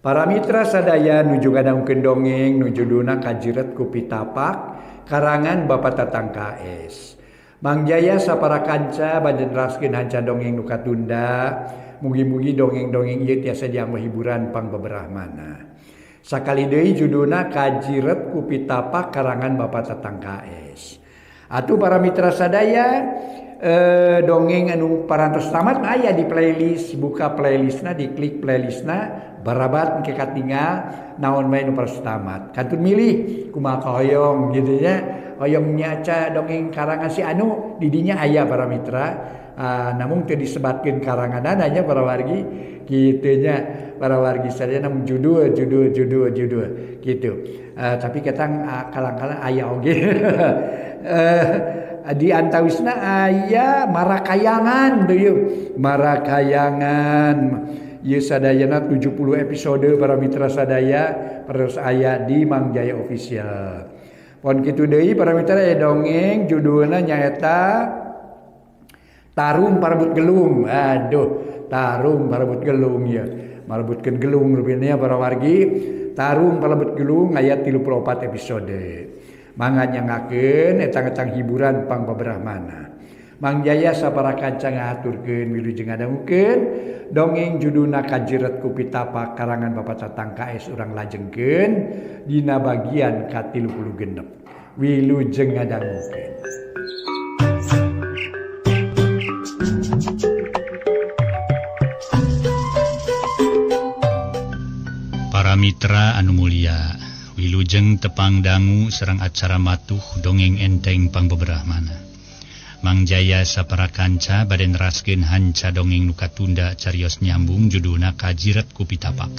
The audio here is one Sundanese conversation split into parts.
Para mitra sadaya nuju ngadangukeun dongeng nu judulna Kajiret ku Pitapak karangan Bapak Tatang KS. Mang Jaya sapara kanca bade neraskeun hanca dongeng nu katunda, mugi-mugi dongeng-dongeng ieu tiasa dianggo hiburan pangbeberahmana. Sakali deui judulna Kajiret ku Pitapak karangan Bapak Tatang KS. Atuh para mitra sadaya dongeng anu parantos tamat mah aya di playlist, buka playlistna, diklik playlistna, barabat engke katingal naon wae nu parantos tamat. Kantun milih kumaha kahoyong gitu nya, hoyong nyaca dongeng karangan si anu di dinya aya para mitra. Namun teu disebatkeun karanganana nya para wargi kitu nya, para wargi sadaya namun judul judul judul judul gitu. Tapi ketang kalang-kalang aya oge. Di antawisna aya Marakayangan deui, Marakayangan ieu sadayana 70 episode para mitra sadaya terus aya di Mang Jaya Official. Pon kitu deui para mitra aya dongeng judulna nyaeta Tarung Parebut Gelung. Aduh, Tarung Parebut Gelung ya. Marebutkeun gelung rupina para wargi. Tarung Parebut Gelung aya 34 episode. Mangga nyangakeun etang-etang hiburan pangpaberahmana. Mang Jaya sapara kanca ngahaturkeun wilujeng ngadangukeun dongeng judulna Kajiret ku Pitapak karangan Bapak Tatang KS urang lajengkeun dina bagian ka-36. Wilujeng ngadangukeun. Para mitra anu mulia, wilujeng tepang dangu sareng acara matuh dongeng enteng pangbeberahmana. Mang Jaya sapara kanca bade neraskeun hanca dongeng nu katunda carios nyambung judulna Kajiret ku Pitapak.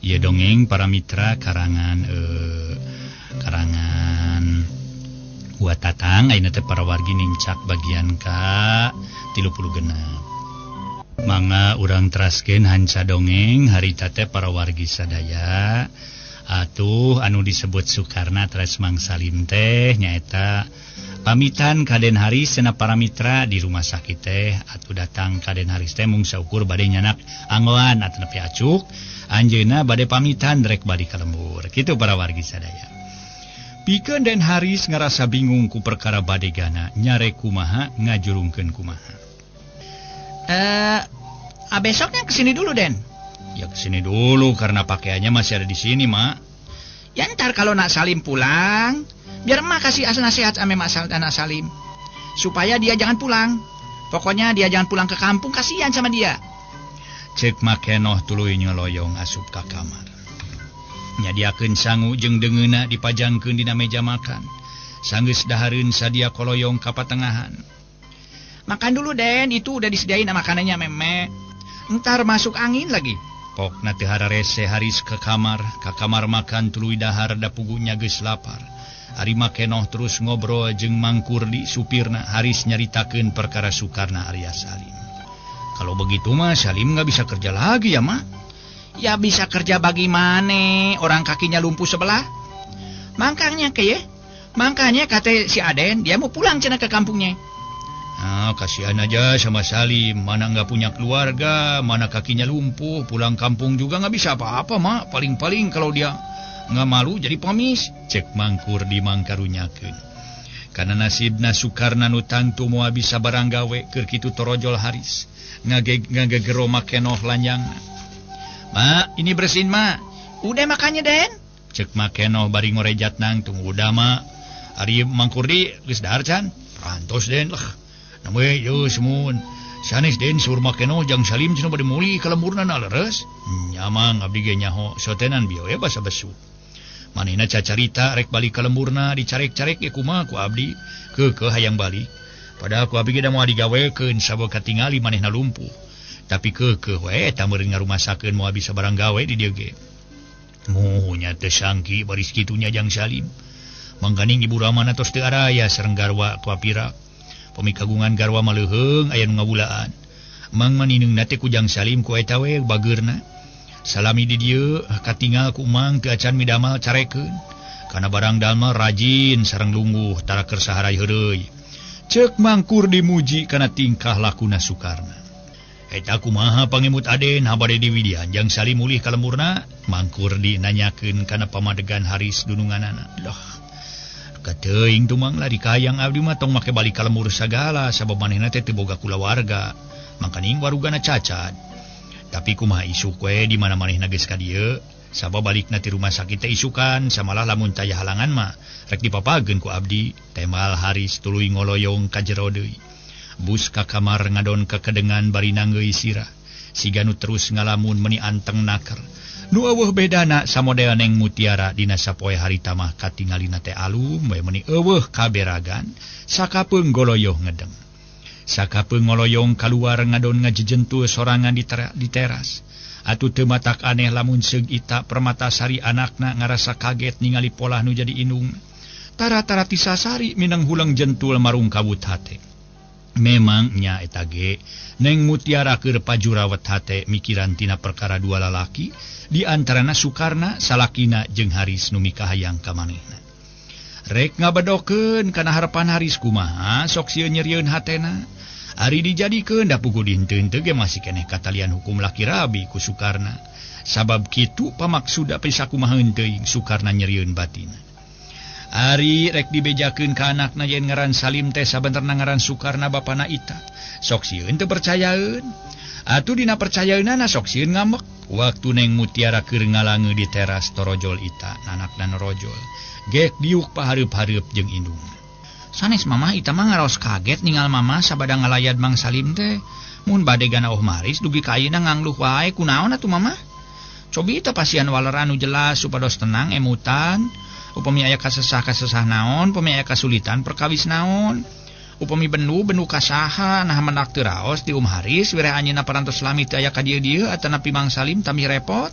Ieu dongeng para mitra karangan karangan Wa Tatang ayeuna teh para wargi nincak bagian ka 36. Mangga urang teraskeun hanca dongeng harita teh para wargi sadaya. Atuh anu disebut Sukarna teras Mang Salim teh nyaeta pamitan ka Den Haris cenah para mitra di rumah sakit teh. Atuh datang ka Den Haris teh mung saukur bade nyanak anggoan atuh nepi acuk anjeunna bade pamitan rek bari ka lembur kitu para wargi sadaya. Pikeun Den Haris ngarasa bingung ku perkara badegana nyare kumaha ngajurungkeun kumaha. Besoknya kesini dulu Den. Ya kesini dulu karena pakaiannya masih ada di sini, Mak. Ya ntar kalau Nak Salim pulang, biar emak kasih nasihat sama Mak Anak Salim supaya dia jangan pulang. Pokoknya dia jangan pulang ke kampung, kasihan sama dia. Cek Makenoh tuluy nyoloyong asup ka kamar. Nyadiakeun sangu jeung deungeuna dipajangkeun dina meja makan. Sanggeus dahareun sadia koloyong ka patengahan. Makan dulu Den, itu udah disediain makanannya meme. Ntar masuk angin lagi. Pokna teu hararese Haris ke kamar, ka kamar makan tuluy dahar da pugunya geus lapar. Ari Makenoh terus ngobrol jeung Mang Kurdi supirna. Haris nyaritakeun perkara Sukarna Arya Salim. Kalau begitu mah Salim nggak bisa kerja lagi ya, Mak? Ya bisa kerja bagaimana, orang kakinya lumpuh sebelah. Makanya makanya kata si Aden dia mau pulang cenah ke kampungnya. Ah, kasihan aja sama Salim, mana nggak punya keluarga, mana kakinya lumpuh, pulang kampung juga nggak bisa apa-apa, Mak. Paling-paling kalau dia nggak malu jadi pengemis. Cek Mangkur di mangkarunyakeun. Karena nasibna Sukarna nu tangtu moal bisa barang gawe keur kitu torojol Haris. Ngagegero Makenoh lanjangna. Mak, ini bersihin, Mak. Udah makannya, Den. Cek Makenoh bari ngorejat nangtung. Udah, Mak. Ari Mangkurdi geus dahar can? Rantos, Den. Lah. Namanya yo semun sanes Den sur Makenoh jang Salim cenah bade meuli ka lemburna na leres. Nya mang abdi ge nyaho sotenan bieu we basa besu. Manehna cacarita rek balik ka lemburna dicarek-carek ge kumaha ku abdi keukeuh hayang balik. Padahal ku abdi ge da moal digawekeun sabab katingali manehna lumpuh. Tapi keukeuh we eta meureun ngarumasakeun moal bisa barang gawe di dieu ge. Muhunya teu sangki baris kitunya jang Salim. Mangkaning Ibu Ramana tos teu araya sareng garwa ku apira. Pemi kagungan garwa maleuheung aya nu ngabulaan. Mang manineungna teh ku Jang Salim ku eta we bageurna. Salami di dieu katingal ku Mang teu acan midamal carekeun. Kana barang damel rajin sareng lungguh tara keur saharai heureuy. Ceuk Mangkur dimuji kana tingkah lakuna Sukarna. Eta kumaha pangemut Aden habade diwidian jang Salim mulih ka lemurna? Mangkurdi nanyakeun kana pamadegan Haris dununganana. Loh, kateuing tumang lari kayang abdi mah tong make balik ka lemur sagala sabab manehna teh teu boga kulawarga. Mangkaning warugana cacat. Tapi kumaha isuk we di mana manehna geus ka dieu? Sabab balikna ti rumah sakit teh isukan samalah lamun taya halangan mah rek dipapageun ku abdi. Temal Haris tuluy ngoloyong ka jero deui. Bus ka kamar ngadon kekedengan bari nanggeui sirah. Siga nu terus ngalamun meni anteng naker. Nu eueuh bedana samodel Neng Mutiara dina sapoe harita mah katingalina teh alum we meni eueuh kaberagan sakapeung goloyoh ngedeng. Sakapeung ngoloyong kaluar ngadon ngajejentul sorangan di teras. Atuh teu matak aneh lamun seug Ita Permatasari anakna ngarasa kaget ningali polah nu jadi indung. Tara-tara tisasari minang hulang jentul marung kawut hate. Memang nya eta ge Neng Mutiara keur pajurawet hate mikiran tina perkara dua lalaki di antarana Sukarna salakina jeung Haris nu mikahayang ka manehna. Rek ngabedokeun kana harepan Haris kumaha sok sieun nyerieun hatena. Ari dijadikeun da puguh dinten teu ge masih keneh katalian hukum laki rabi ku Sukarna. Sabab kitu pamaksuda pisakumaha teuing Sukarna nyerieun batina. Ari rek dibejakeun ka anakna yen ngaran Salim teh sabenerna ngaran Sukarna bapana Ita. Sok sieun teu percayaeun. Atuh dina percayaeunana sok sieun ngambek. Waktu Neng Mutiara keur ngalange di teras torojol Ita, anakna norojol. Gek diuk pahareup-hareup jeung indungna. Sanes mama Ita mah ngaraos kaget ningal mama sabada ngalayad Mang Salim teh. Mun bade gana Oh Maris dugi ka ayeuna ngangluh wae kunaon atuh mama? Cobi Ita pasian waleran nu jelas supados tenang emutan. Upami aya kasesah-kasesah naon, upami aya kasulitan perkawis naon. Upami bendu-bendu kasaha nah mendak teu raos di Um Haris wireh anjeunna parantos lami teu aya ka dieu-dieu atanapi Mang Salim tami repot.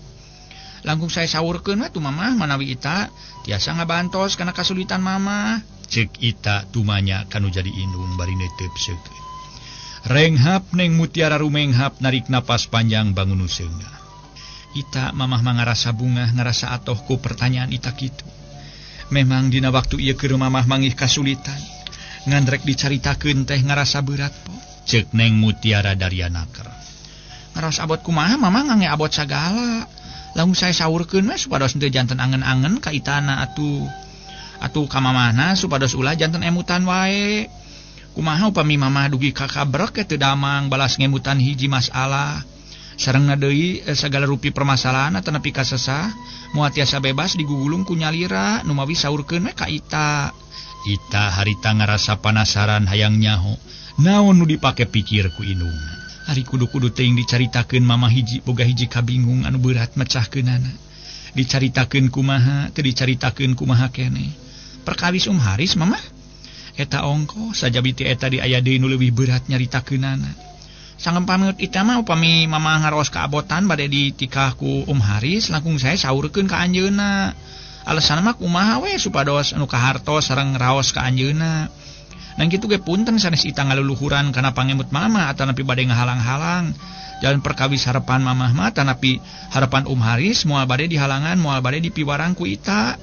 Langkung saya saurkeun we tuh mama manawi Ita tiasa ngabantos kana kasulitan mama. Cek Ita tumanya kanu jadi indung bari neuteup seukeut. Renghap Neng Mutiara rumenghap narik napas panjang bangun nu seungah. Ita mamah mah ngarasa bungah ngarasa atoh ku pertanyaan Ita kitu. Memang dina waktu ieu keur mamah mangih kasulitan. Ngan rek dicaritakeun teh ngarasa berat po. Cek Neng Mutiara daria naker. Ngaros abot kumaha mamah ngange abot sagala. Langsung saya saurkeun we supados teu janten angen-angen ka Itana atuh. Atuh ka mamahna supados ulah janten emutan wae. Kumaha upami mamah dugi ka kabrek teu damang balas ngemutan hiji masalah. Sarengna deui sagala rupi permasalahan atanapi kasesah moal tiasa bebas digugulung ku nyalira numawi saurkeun we ka Ita. Ita harita ngarasa panasaran hayang nyaho naon nu dipake pikir ku indungna. Ari kudu-kudu teuing dicaritakeun mama hiji boga hiji kabingung anu berat mecahkeunana. Dicaritakeun kumaha teu dicaritakeun kumaha keneh. Perkawis Um Haris mama eta ongko sajabi ti eta di aya deui nu leuwih berat nyaritakeunana. Sangem pamit Ita mah upami mama ngaros kaabotan bade ditikah ku Um Haris langkung saya saurkeun ka anjeunna. Alasan mah kumaha we supados anu kahartos sareng raos ka anjeunna. Nang kitu ge punten sanes Ita ngaluluhuran kana pangemut mama atanapi bade ngahalang-halang. Jalan perkawis harapan mamah mah tanapi harapan Um Haris moal bade dihalangan moal bade dipiwarang ku Ita.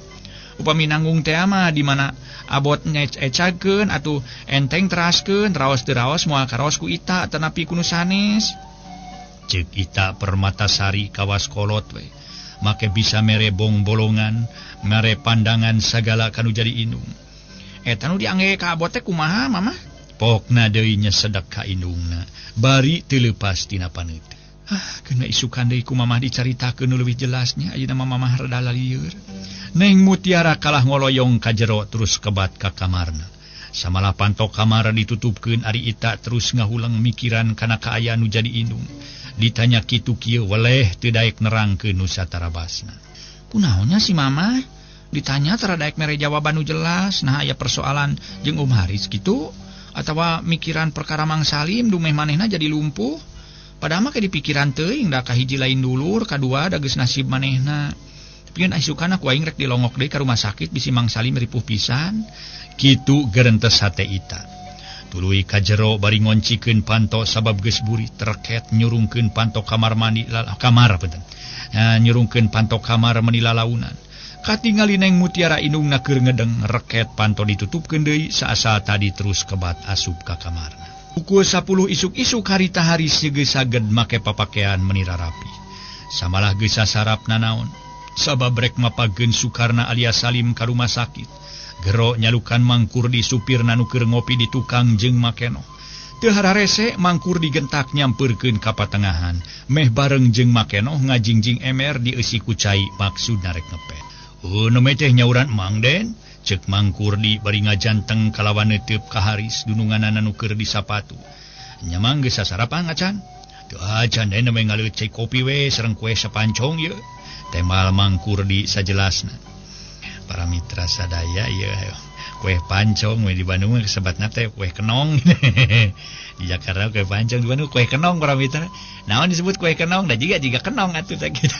Upami nanggung teh mah di mana abot ngecakeun atuh enteng teraskeun raos teu raos moal karaos ku Ita tanapi ku nu sanes. Ceuk Ita Permatasari kawas kolot we. Make bisa mere bong-bolongan, mere pandangan sagala kanu jadi indung. Eta nu diangge ka abot teh kumaha mama? Pokna deui nyesedek ka indungna, bari teu leupas tina paneut. Ah, kena isukan deui ku mamah dicaritakeun nu leuwih jelasnya ayeuna mah mamah rada lalieur. Neng Mutiara kalah ngoloyong ka jero terus kebat ka kamarna. Samalah pantok kamar ditutupkeun ari Ita terus ngahulang mikiran kana kaayaan nu jadi indung. Ditanya kitu kieu weleh teu daek nerangkeun nu satarabasna. Kunaonnya si mama? Ditanya tara daek mere jawaban nu jelas. Nah aya persoalan jeung Um Haris kitu atawa mikiran perkara Mang Salim dumeh manehna jadi lumpuh. Padahal mah ke dipikiran teuing da kahiji lain dulur, kadua da geus nasib manehna. Tapi kan asukan aku aing rek dilongok deui ka rumah sakit bisi Mang Salim ripuh pisan. Kitu gerentes hate Ita. Tuluy ka jero bari ngoncikeun panto sabab geus burit terket nyurungkeun panto kamar mandi kamar punten. Nyurungkeun panto kamar meni lalaunan. Katingali Neng Mutiara indungna keur ngedeng reket panto ditutupkeun deui saasal tadi terus kebat asup ka kamarna. Pukul 10 isuk-isuk harita Haris geus saged make papakean menira rapi. Samalah geus sasarap nanaon. Sabab rek mapageun Sukarna alias Salim ka rumah sakit. Gero nyalukan Mangkurdi supirna nu keur ngopi di tukang jeung Makenoh. Teu hararese Mangkurdi gentak nyampeurkeun ka patengahan. Meh bareng jeung Makenoh ngajingjing emer dieusi ku cai maksudna rek ngepet. "Oh, nu teh nyauran Mang Den?" Cek Mangkurdi bari ngajanteng kalawan neuteub ka Haris dununganana nu keur di sapatu. "Nya mang geus sasarapan acan?" "Teu acan den we ngaleut cai kopi we sareng kue sapancong ieu." Temal Mangkurdi sajelasna. Para mitra sadaya ieu kue pancong we di Bandung mah kasebatna teh kue kenong. Di Jakarta kue pancong, di Bandung kue kenong para mitra. Naon disebut kue kenong? Da jiga kenong atuh teh kitu.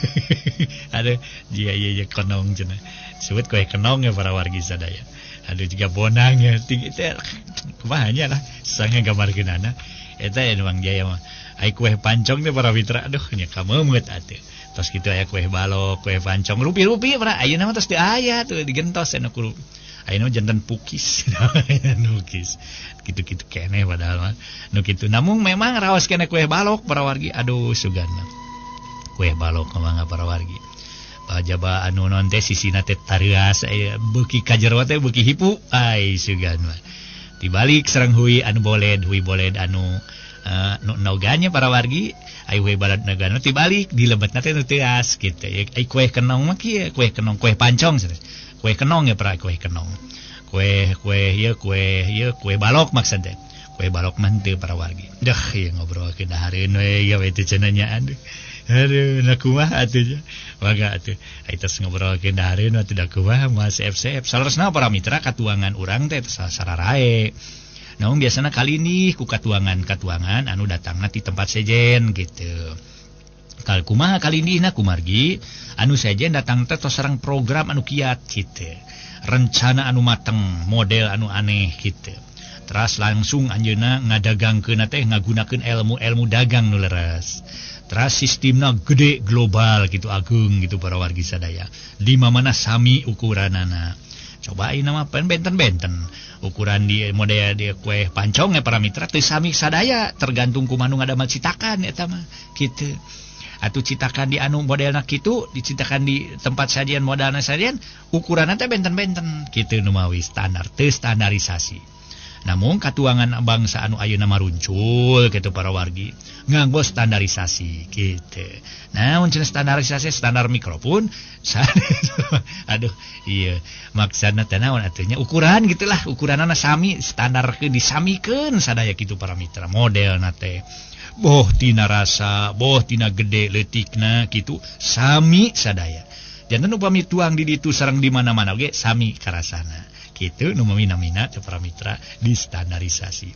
Aduh, jiga ieu kenong cenah. Sebut kue kenong ya para wargi sadaya. Aduh juga bonang ya tinggi teh kumaha nya lah sange gambarkeunana. Eta ya Mang Jaya mah. Ai kue pancong teh para mitra aduh nya kameumeuet atuh. Tos kitu aya kue balok, kue pancong, rupi-rupi para ayeuna mah tos teu aya tuh digentos anu ku. Ayeuna janten pukis. Nukis. Kitu-kitu keneh padahal mah. Nu kitu. Namun memang raos keneh kue balok para wargi. Aduh sugan mah. Kue balok mah para wargi. Pajaba anu non teh sisina teh tareuas beuki ka jero teh beuki hipu ai sugan mah. Dibalik sareng hui anu boled, hui boled anu nu noganya para wargi, ai hui balad nogana tibalik di lebetna teh nu teuas kitu. Ai kue kenong mah kieu, kue kenong, kue pancong sanes. Kue kenong ya para kue kenong. Kue kue ieu kue ieu kue balok maksud teh. Kue balok mah teu para wargi. Deuh ieu ngobrolkeun dahareun we ieu we teh cenah nya aduh. Aduh, na kumaha atuh nya. Mangga atuh. Ai tos ngobrolkeun dahareun atuh da kumaha moal seep-seep. Saleresna para mitra katuangan urang teh sararae. Namun biasana kali nih ku katuangan-katuangan anu datangna ti tempat sejen gitu. Kal kumaha kali nih na kumargi anu sejen datang teh tos sareng program anu kiat gitu. Rencana anu mateng, model anu aneh gitu. Teras langsung anjeunna ngadagangkeun teh ngagunakeun ilmu-ilmu dagang nu leres. Teras sistemna gede global gitu agung gitu para wargi sadaya. Di mana sami ukuranana. Coba ayeuna mah pan benten-benten. Ukuran di model di kue pancong ya para mitra teu sami sadaya tergantung kumaha nu ngadamel citakan eta mah kitu. Atuh citakan di anu modelna kitu dicitakan di tempat sajian modelna sajian ukuranna teh benten-benten kitu nu mawi standar teu standarisasi. Namun katuangan bangsa anu ayeuna maruncul kitu para wargi nganggo standarisasi kitu. Nah, mun cenah standarisasi standar mikrofon aduh iya maksudna teh naon atuh nya ukuran gitulah ukuranana sami standarkeun disamikeun sadaya kitu para mitra modelna teh boh tina rasa boh tina gede leutikna kitu sami sadaya. Janten upami tuang di ditu sareng di mana-mana oge sami karasana. Kitu nu mamina-mina teh para mitra distandarisasi.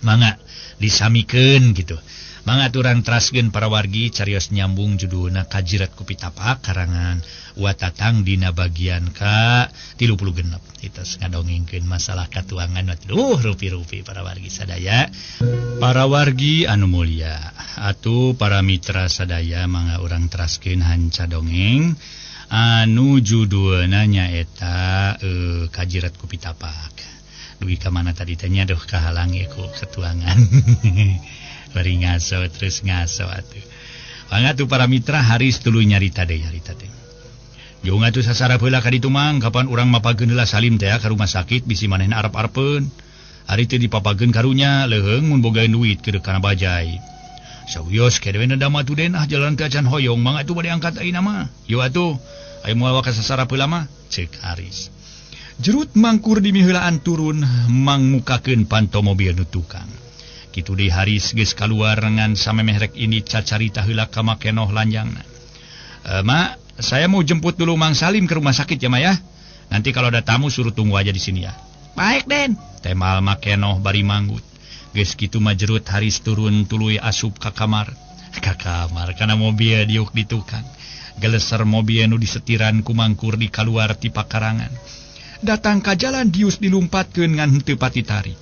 Mangga disamikeun kitu. Mangga urang teraskeun para wargi carios nyambung judulna Kajirat ku Pitapak karangan Watatang dina bagian ka 36. Kita ngadongengkeun masalah katuangan aduh rupi-rupi para wargi sadaya. Para wargi anu mulia atuh para mitra sadaya mangga urang teraskeun hanca dongeng anu judulna nyaeta Kajirat ku Pitapak. Dugi ka mana tadi teh nya duh kahalang ieu ku ketuangan. Bari ngaso terus ngaso atuh. Mangga atuh para mitra Haris tuluy nyarita deui harita teh. Jung atuh sasarap heula ka ditu mang kapan urang mapageun heula Salim teh ka rumah sakit bisi manehna arep-arepeun. Ari teh dipapageun karunya leuheung mun boga duit keur kana bajai. Sawios kedewe dama atuh den ah jalan teh acan hoyong mangga atuh bade angkat ayeuna mah. Yo atuh aya moal ka sasarap heula mah ceuk Haris. Jerut mangkur di miheulaan turun mangmukakeun panto mobil nu tukang. Kitu deui Haris geus kaluar ngan samemeh rek ini cacarita heula ka Makenoh lanjangna. Mak, saya mau jemput dulu Mang Salim ke rumah sakit ya, Ma ya. Nanti kalau ada tamu suruh tunggu aja di sini ya. Baik, Den. Temal Makenoh bari manggut. Geus kitu mah jerut Haris turun tuluy asup ka kamar. Ka kamar kana mobil diuk di tukang. Geleser mobil nu disetiran ku Mangkur di kaluar ti pakarangan. Datang ka jalan dius dilumpatkeun ngan henteu patitarik.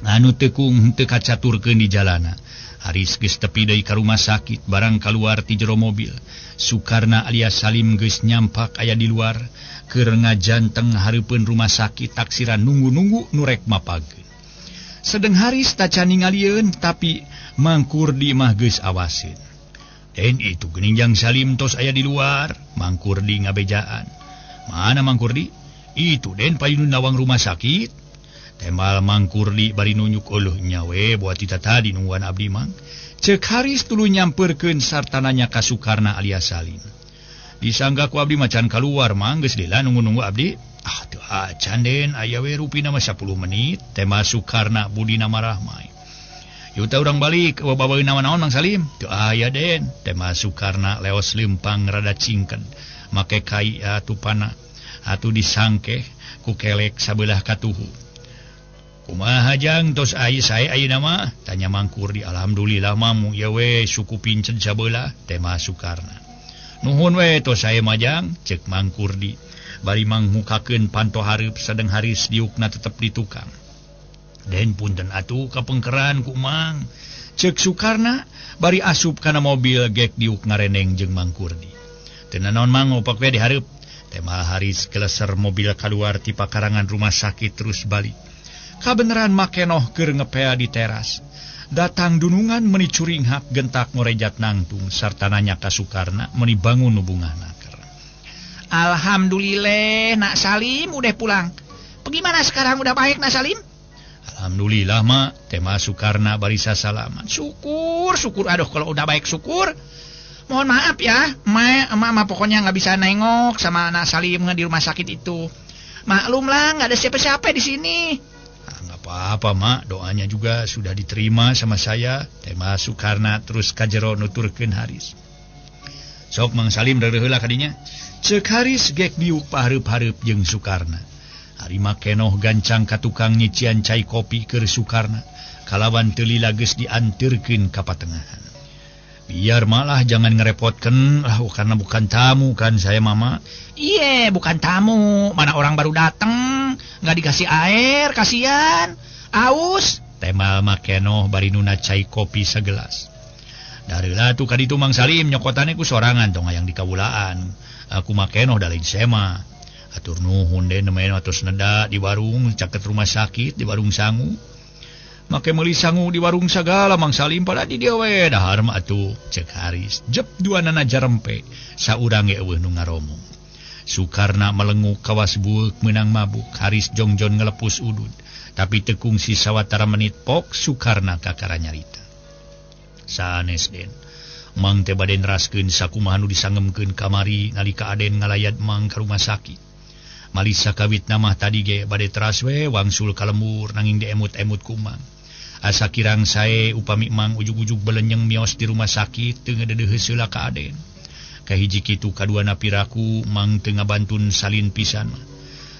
Anu tekung henteu kacaturkeun di jalana. Haris geus tepi deui ka rumah sakit barang kaluar ti jero mobil. Sukarna alias Salim geus nyampak aya di luar keur ngajanteng hareupeun rumah sakit taksiran nunggu-nunggu nu rek mapageun. Sedeng Haris tacan ningalieun tapi Mang Kurdi mah geus awasin. Den itu geuning Jang Salim tos aya di luar. Mang Kurdi ngabejaan. Mana Mang Kurdi? Itu Den payun lawang rumah sakit. Tembal Mang Kurdi bari nunjuk euleuh nya we buat tita tadi nungguan abdi Mang. Ceuk Haris tuluy nyampeurkeun sarta nanya ka Sukarna alias Salim. Disangka ku abdi macan keluar Mang geus lila nunggu-nunggu abdi. Ah teu acan Den aya we rupina mah 10 menit. Tema Sukarna budina marahmai. Yuta urang balik bawa naon-naon Mang Salim. Teu aya Den. Tema Sukarna leos lempang rada cingken make kai atuh pana atuh disangkeh ku kelek sabelah katuhu. Kumaha Jang tos ai sae ayeuna mah? Tanya Mang Kurdi. Alhamdulillah mamu ieu we suku pincen sabelah. Tema Sukarna. Nuhun we tos sae mah Jang, ceuk Mang Kurdi. Bari mangmukakeun panto hareup sadeng Haris diukna tetep di tukang. Den punten atuh kapengkeran ku Mang, ceuk Sukarna bari asup kana mobil gek diuk ngareneng jeung Mang Kurdi. Teu nanaon Mang opak we di hareup. Tema Haris keleser mobil kaluar ti pakarangan rumah sakit terus balik. Kabeneran Makenoh keur ngepea di teras. Datang dunungan meni curinghak gentak ngorejat nangtung sarta nanya ka Sukarna meni bangun nu bungah naker. Alhamdulillah Nak Salim udah pulang. Bagaimana sekarang udah baik Nak Salim? Alhamdulillah Mak, tema Sukarna barisa salaman. Syukur, syukur. Aduh kalau udah baik syukur. Mohon maaf ya, Mama pokoknya nggak bisa nengok sama Nak Salim di rumah sakit itu. Maklum lah, nggak ada siapa-siapa di sini. Nggak apa-apa Mak, doanya juga sudah diterima sama saya. Tema Sukarna terus kajero nuturkeun Haris. Sok Mang Salim reureuh heula kadinya. Ceuk Haris gek diuk pahareup-hareup jeung Sukarna. Ari Makenoh gancang ka tukang nyician cai kopi keur Sukarna. Kalawan teu lila geus dianteurkeun ka patengahan. Biar malah jangan ngerepotkan lah karena bukan tamu kan saya Mama. Iya, bukan tamu. Mana orang baru datang, nggak dikasih air, kasihan. Aus. Temal Makenoh bari nuna cai kopi segelas. Dareula tuh kaditu Mang Salim nyokotane ku sorangan tong hayang dikawulaan. Aku Makenoh da lain sema. Atur nuhun den nemen atos neda di warung caket rumah sakit di warung sangu. Make meuli sangu di warung sagala Mang Salim pada di dieu we dahar mah atuh ceuk Haris. Jep duanana jarempe saurang ge eueuh nu ngaromong. Sukarna melenguk kawas bueuk meunang mabuk. Haris jongjon ngelepus udud. Tapi teu kungsi sawatara menit pok Sukarna kakara nyarita. Sanes Den Mang teh bade neraskeun sakumaha nu disangemkeun kamari nalika Aden ngalayat Mang ka rumah sakit. Malisa kawitna mah tadi ge bade teras we wangsul ka lembur nanging diemut-emut ku Mang. Asa kirang sae upami Mang ujug-ujug belenyeng mios di rumah sakit teu ngedeudeus heula ka Aden. Kahiji kitu kaduana piraku Mang teu ngabantun salin pisan mah.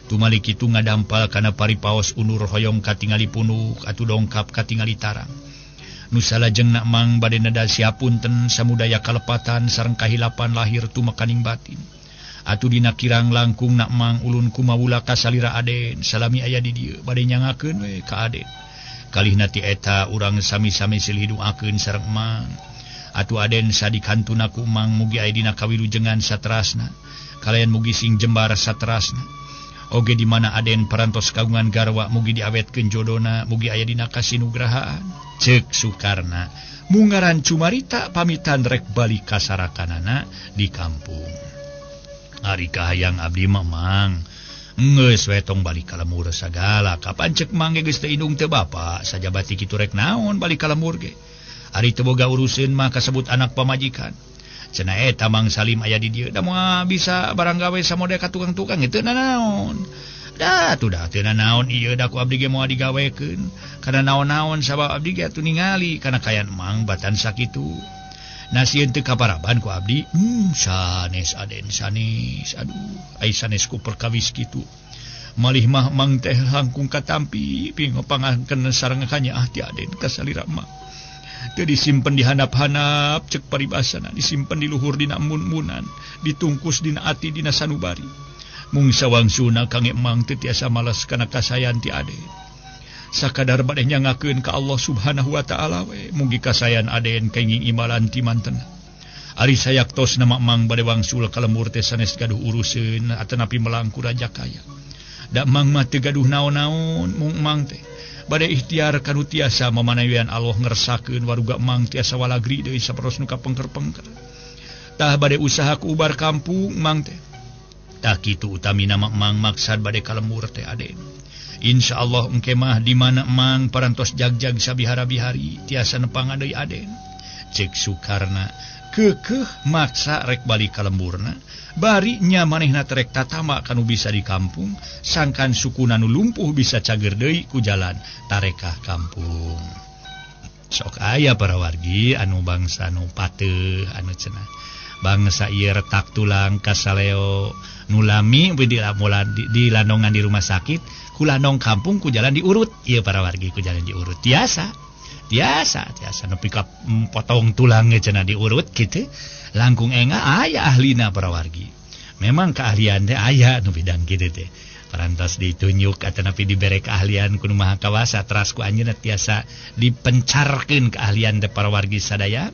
Tumali kitu ngadampal kana paripaos unur hoyong katingali punuk atuh dongkap katingali tarang. Nu salajengna Mang bade neda siapunten samudaya kalepatan sareng kahilapan lahir tumekaning batin. Atuh dina kirang langkung nak Mang ulun kumawula kasalira Aden salami aya di dieu bade nyangakeun we ka Aden. Kalihna ti eta urang sami-sami silih duakeun sareng Mang. Atuh Aden sadikantuna ku Mang mugi aya dina kawilujengan saterasna. Kalayan mugi sing jembar saterasna. Oge di mana Aden parantos kagungan garwa mugi diawetkeun jodona mugi aya dina kasinugrahaan. Ceuk Sukarna mungaran cumarita pamitan rek balik ka sarakanana di kampung. Ari kahayang abdi mah Mang geus we tong balik ka lembur sagala. Kapan ceuk Mang ge geus teu indung teu bapa sajabati kitu rek naon balik ka lembur ge. Ari teu boga uruseun mah kasebut anak pamajikan. Cenah eta Mang Salim aya di dieu da moal bisa barang gawe samode ka tukang-tukang teu nanaon. Da tuh da teu nanaon ieu da ku abdi ge moal digawekeun. Kana naon-naon sabab abdi ge atuh ningali kana kayan Mang batan sakitu. Nasieun teu kaparaban ku abdi. Sanes Aden sanes. Aduh, ai sanes ku perkawis kitu. Malih mah Mang teh langkung katampi pingopangkeun sareng kanyaah ti Aden kasalira Mang. Teu disimpen di handap-handap cek paribasana, disimpen di luhur dina mun-munan, ditungkus dina ati dina sanubari. Mung sawangsuna kange Mang teu tiasa malas kana kasayan ti Aden. Sakadar bade nyangakeun ka Allah Subhanahu wa taala we, mugi kasayan Aden kenging imbalan ti mantena. Ari sayaktosna Mang bade wangsul ka lembur teh sanes gaduh uruseun atanapi melangku raja kaya. Da Mang mah teu gaduh naon-naon mung Mang teh Bade ikhtiar kanu tiasa mamanawian Allah ngersakeun waruga Mang tiasa walagri deui saperos nu kapengker-pengker. Tah bade usaha ku ubar kampung Mang teh. Tah kitu utamina mah Mang maksad bade ka lembur teh Aden. Insyaallah engke mah di mana Mang parantos jagjag sabihara-bihari tiasa nepangan deui Aden. Cek Sukarna kekeh maksa rek balik ka lemburna. Bari nya manehna terek tatama kanu bisa di kampung, sangkan sukuna nu lumpuh bisa cager deui ku jalan tarekah kampung. Sok aya para wargi anu bangsa nu pateuh anu cenah. Bangsa ieu retak tulang kasaleo nu lami di landongan di rumah sakit, ku landong kampung ku jalan diurut. Ieu para wargi ku jalan diurut tiasa. Tiasa tiasa nepi ka potong tulang ge cenah diurut kitu. Langkung enga aya ahlina para wargi. Memang keahlian teh aya nu bidang kitu teh. Parantos ditunjuk atanapi dibere keahlian ku nu maha kawasa teras ku anjeunna tiasa dipencarkeun keahlian teh para wargi sadaya.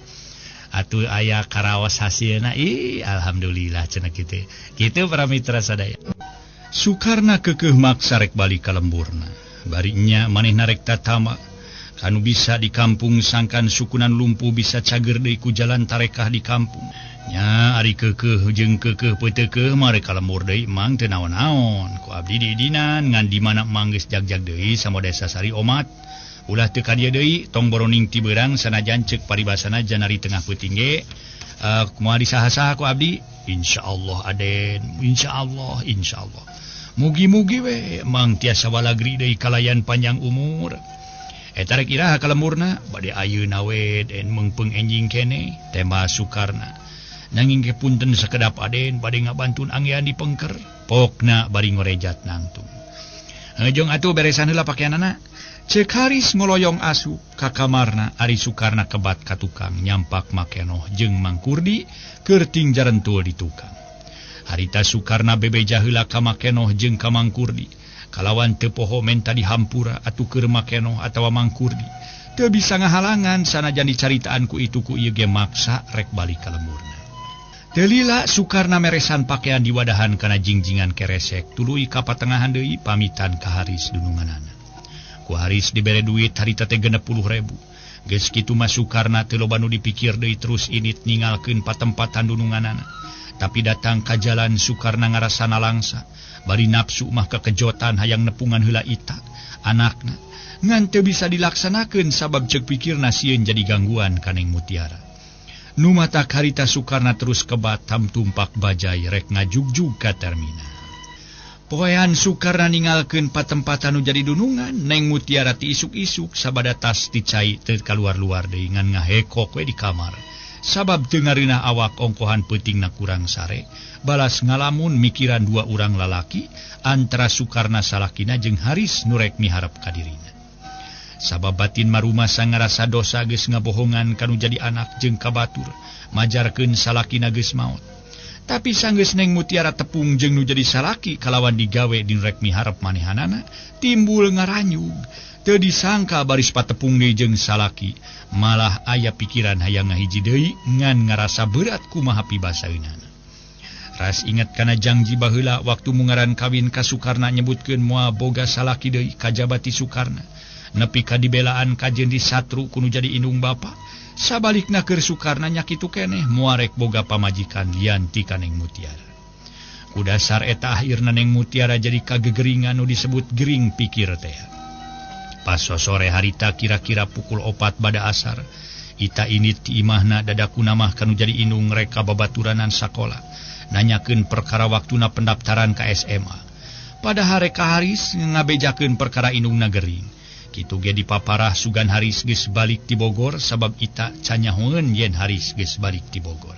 Atuh aya karaos hasilna ih alhamdulillah cenah kitu. Kitu para mitra sadaya. Sukarna kekeuh maksa rek balik ka lemburna. Bari nya manehna rek tatama kanu bisa di kampung sangkan sukunan lumpuh bisa cager deui ku jalan tarekah di kampung. Nya ari keukeuh jeung keukeuh peuteukeuh mah rek ka lembur deui Mang teu naon-naon. Ku abdi diidinan ngan di mana Mang geus jagjag deui sama desa Sari Omat. Ulah teu ka dieu deui tong boroning ti beurang sanajan ceuk paribasana janari tengah peuting ge. Kumaha disaha-saha ku abdi? Insyaallah Aden, insyaallah, insyaallah. Mugi-mugi we Mang tiasa walagri deui kalayan panjang umur. Eta rek iraha ka lemburna bade ayeuna we den meungpeung enjing keneh tema Sukarna. Nanging ge punten sakedap Aden bade ngabantun anggean di pengker. Pokna bari ngorejat nangtung. Hejong atuh beresan heula pakeanana. Ceuk Haris ngoloyong asup ka kamarna ari Sukarna kebat ka tukang nyampak makenoh jeung Mang Kurdi keur ting jarentul di tukang. Harita Sukarna bebeja heula ka makenoh jeung ka Mang Kurdi. Kalawan teu poho menta dihampura atuh keur makenoh atawa Mang Kurdi. Teu bisa ngahalangan sanajan dicaritaan ku itu ku ieu ge maksa rek balik ka lemburna. Teu lila Sukarna meresan pakaian diwadahan kana jingjingan keresek tuluy ka patengahan deui pamitan ka Haris dununganana. Ku Haris dibere duit harita teh 60.000. Geus kitu mah Sukarna teu loba nu dipikir deui terus init ningalkeun patempatan dununganana. Tapi datang ka jalan Sukarna ngarasana langsa. Bari nafsu mah kekejotan hayang nepungan heula ita anakna ngan teu bisa dilaksanakeun sabab ceuk pikirna sieun jadi gangguan ka Neng Mutiara. Nu matak harita Sukarna terus kebat tam tumpak bajai rek ngajugjug ka terminal. Poean Sukarna ninggalkeun patempatan nu jadi dunungan Neng Mutiara ti isuk-isuk sabada tas ti cai teu kaluar-luar deui ngan ngahekok we di kamar. Sabab teu ngareunah awak ongkohan peutingna kurang sare, balas ngalamun mikiran dua urang lalaki antara Sukarna salakina jeung Haris nu rek miharep ka dirina. Sabab batin marumasa ngarasa dosa geus ngabohongan kanu jadi anak jeung ka batur, majarkeun salakina geus maot. Tapi sanggeus Neng Mutiara tepung jeung nu jadi salaki kalawan digawe di rek miharep manehanana, timbul ngaranyug. Teu disangka baris patepung deui jeung salaki, malah aya pikiran hayang ngahiji deui ngan ngarasa berat kumaha pibasaeunana. Ras ingat kana jangji baheula waktu mungaran kawin ka Sukarna nyebutkeun moal boga salaki deui kajaba ti Sukarna. Nepi ka dibelaan kajeun disatru ku nu jadi indung bapa. Sabalikna keur Sukarna nya kitu keneh moal rek boga pamajikan lian ti ka Neng Mutiara. Ku dasar eta akhirna Neng Mutiara jadi kagegeringan nu disebut gering pikir teh. Pas sore harita kira-kira pukul 4 bada asar, ita init ti imahna dadakuna mah kanu jadi indung reka babaturanan sakola, nanyakeun perkara waktuna pendaftaran ka SMA. Padahal reka Haris ngabejakeun perkara indungna gering. Kitu ge dipaparah sugan Haris geus balik ti Bogor sabab ita canyahoeun yen Haris geus balik ti Bogor.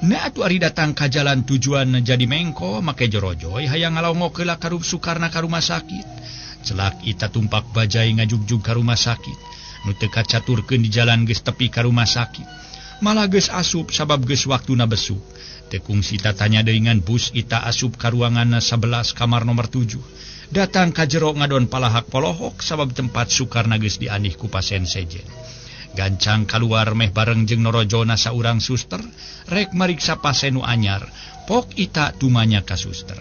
Nah atuh ari datang ka jalan tujuan jadi mengko make jorojoy hayang ngalongok heula ka Sukarna ka rumah sakit. Celak ita tumpak bajai ngajugjug ka rumah sakit. Nu teu kacaturkeun di jalan geus tepi ka rumah sakit. Malah geus asup sabab geus waktuna besuk. Teu kungsi tatanya deui ngan bus ita asup ka ruanganna 11 kamar nomor 7. Datang ka jero ngadon palahak polohok sabab tempat Sukarna geus dianih ku pasien sejen. Gancang kaluar meh bareng jeung norojona saurang suster rek mariksa pasien nu anyar. Pok ita tumanya ka suster.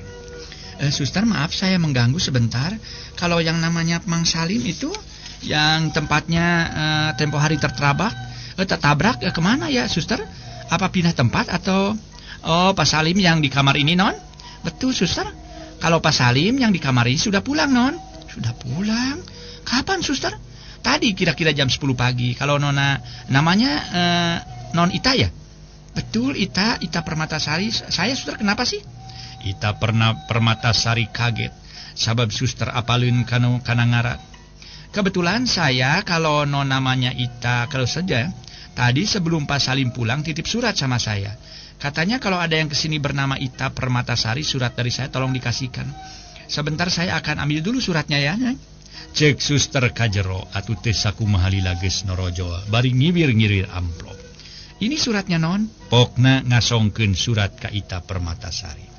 Suster, maaf saya mengganggu sebentar. Kalau yang namanya Mang Salim itu yang tempatnya tempo hari tertabrak kemana ya, suster? Apa pindah tempat atau... Oh, Pak Salim yang di kamar ini, Non? Betul, suster. Kalau Pak Salim yang di kamar ini sudah pulang, Non. Sudah pulang? Kapan, suster? Tadi kira-kira jam 10 pagi. Kalau Nona namanya Non Ita ya? Betul, Ita, Ita Permatasari. Saya, suster, kenapa sih? Ita pernah Permatasari kaget sabab suster apalin kana ngaran. Kebetulan saya kalau non namanya Ita kalau saja tadi sebelum Pak Salim pulang titip surat sama saya. Katanya kalau ada yang kesini bernama Ita Permatasari, surat dari saya tolong dikasihkan. Sebentar saya akan ambil dulu suratnya ya. Cek suster kajero atuh teh sakumaha lila geus norojol bari ngiwir-ngiwir amplop. Ini suratnya, Non. Pokna ngasongkeun surat ka Ita Permatasari.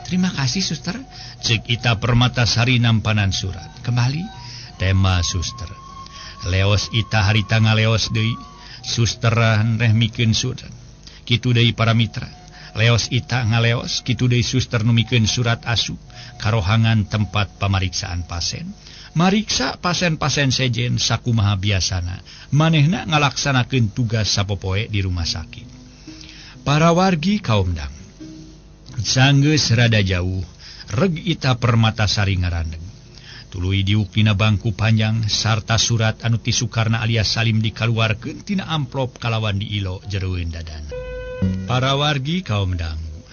Terima kasih, suster. Cek Ita Permatasari nampanan surat. Kembali tema suster. Leos Ita harita ngaleos deui. Suster reh mikeun surat. Kitu deui para mitra. Leos Ita ngaleos kitu deui suster nu mikeun surat asup karohangan tempat pamariksaan pasien. Mariksa pasien-pasien sejen sakumaha biasana. Manehna ngalaksanakeun tugas sapopoe di rumah sakit. Para wargi kaum dang. Sanggeus rada jauh, reg Ita Permatasari ngarandeg. Tuluy diuk dina bangku panjang sarta surat anu ti Sukarna alias Salim dikaluarkeun tina amplop kalawan diilo jeroeun dadana. Para wargi kaum dangu.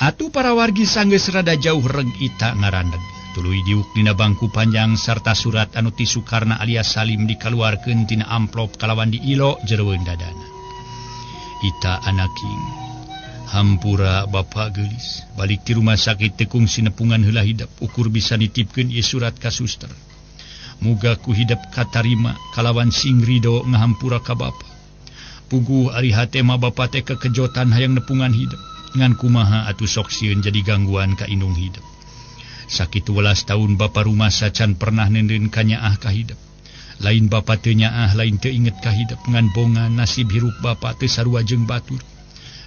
Atuh para wargi sanggeus rada jauh reg Ita ngarandeg. Tuluy diuk dina bangku panjang sarta surat anu ti Sukarna alias Salim dikaluarkeun tina amplop kalawan diilo jeroeun dadana. Ita anaking hampura bapak geulis balik ti rumah sakit teu kungsi nepungan heula hidep ukur bisa nitipkeun ieu surat ka suster. Muga ku hidep katarima kalawan sing rido ngahampura ka bapa. Puguh ari hate mah bapa teh kekejotan hayang nepungan hidep ngan kumaha atuh sok sieun jadi gangguan ka indung hidep. Sakitu welas tahun bapa rumah sacan pernah neundeun kanyaah ka hidep. Lain bapa teu nyaah lain teu inget ka hidep ngan bonga nasib hirup bapa teu sarua jeung batur.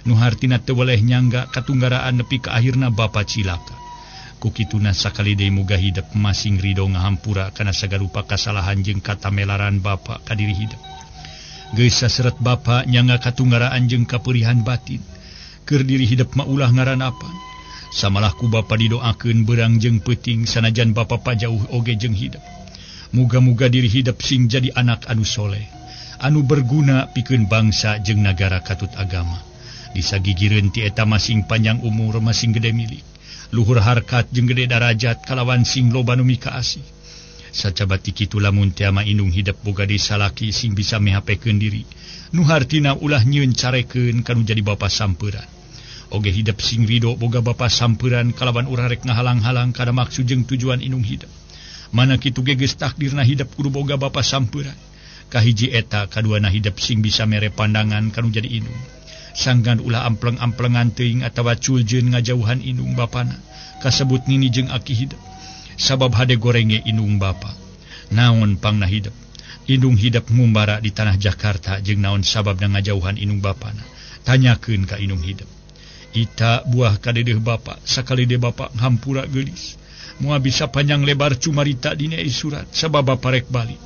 Nu hartina teu weleh nyangga katunggaraan nepi ka akhirna bapa cilaka. Ku kituna sakali deui muga hidep masing rido ngahampura kana sagarupa kasalahan jeung katamelaran bapa ka diri hidep. Geus saseret bapa nyangga katunggaraan jeung kapeurihan batin. Keur diri hidep mah ulah ngaranapan. Samalah ku bapa didoakeun beurang jeung peuting sanajan bapa pajauh oge jeung hidep. Muga-muga diri hidep sing jadi anak anu soleh, anu berguna pikeun bangsa jeung nagara katut agama. Disagigireun ti eta masing panjang umur masing gede milik, luhur harkat jeung gede darajat kalawan sing loba nu mikaasih. Sacabati kitu lamun teh ama indung hidep boga deui salaki sing bisa mihapekeun diri, nu hartina ulah nyieun carekeun kanu jadi bapa sampeuran. Oge hidep sing rido boga bapa sampeuran kalawan urang rek ngahalang-halang kana maksud jeung tujuan indung hidep. Mana kitu ge geus takdirna hidep kudu boga bapa sampeuran. Kahiji eta kaduana hidep sing bisa mere pandangan kanu jadi indung. Sanggan ulah ampleng-amplengan teuing atawa culjeun ngajauhan indung bapana kasebut nini jeung aki hidep. Sabab hade gorenge indung bapa. Naon pangna hidep? Indung hidep ngumbara di tanah Jakarta jeung naon sababna ngajauhan indung bapana? Tanyakeun ka indung hidep. Ita buah kadedeuh bapa, sakali deui bapa hampura geulis. Moal bisa panjang lebar cumarita dina ieu surat sabab bapa rek balik.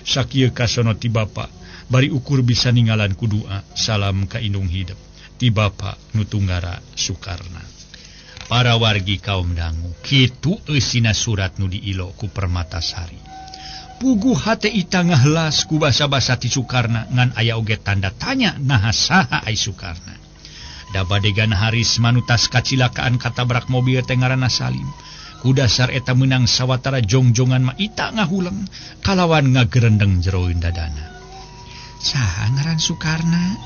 Sakieu kasono ti bapa, bari ukur bisa ninggalan ku doa salam ka indung hidep ti bapa nu tunggara Sukarna. Para wargi kaum dangu, kitu eusina surat nu diilo ku Permatasari. Puguh hate Ita ngahlas ku basa-basa ti Sukarna ngan aya oge tanda tanya naha saha ai Sukarna. Da badegan Haris manutas kacilakaan katabrak mobil teh ngaranna Salim. Ku dasar eta meunang sawatara jongjongan mah Ita ngahuleng kalawan ngagerendeng jeroeun dadana. Saha ngaran Sukarna?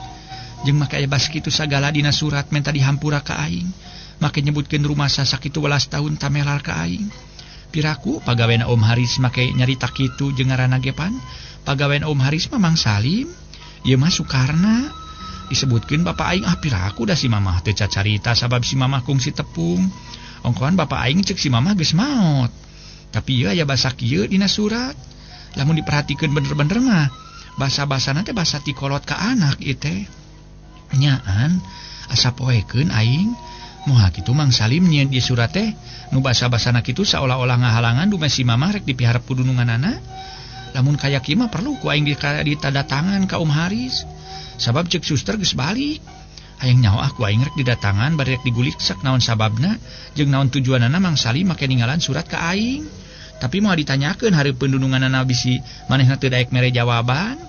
Jeung make aya bas kitu sagala dina surat menta dihampura ka aing. Make nyebutkeun rumah sakitu welas tahun tamelar ka aing. Piraku pagawena Om Haris make nyarita kitu jeung ngaranna ge pan. Pagawean Om Haris mah Mang Salim, ieu mah Sukarna. Disebutkeun bapa aing, ah piraku da si mamah teu cacarita sabab si mamah kungsi tepung. Ongkohan bapa aing ceuk si mamah geus maot. Tapi ieu aya basa kieu dina surat. Lamun diperhatikeun bener-bener mah basa-basana teh basa ti kolot ka anak ieu teh. Nyaan asa poekeun aing. Moal kitu Mang Salim nyieun ieu surat teh nu basa-basana kitu saolah-olah ngahalangan dume si mamah rek dipiharep ku dununganana. Lamun kaya kieu mah perlu ku aing ditadatangan ka Om Haris. Sabab cek suster geus balik. Hayang nyaho ah ku aing rek didatangan bari rek digulik sak naon sababna jeung naon tujuanana Mang Salim make ninggalan surat ka aing. Tapi moal ditanyakeun hareupeun dununganana bisi manehna teu daek mere jawaban.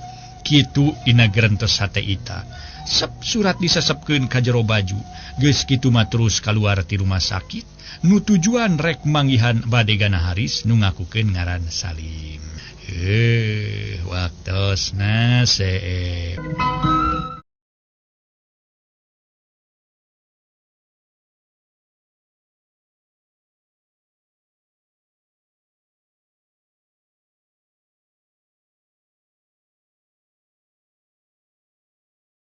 Kitu dina gerentes hate Ita. Sep surat disesepkeun ka jero baju. Geus kitu mah terus kaluar ti rumah sakit nu tujuan rek manggihan badegana Haris nu ngakukeun ngaran Salim. Waktosna seep.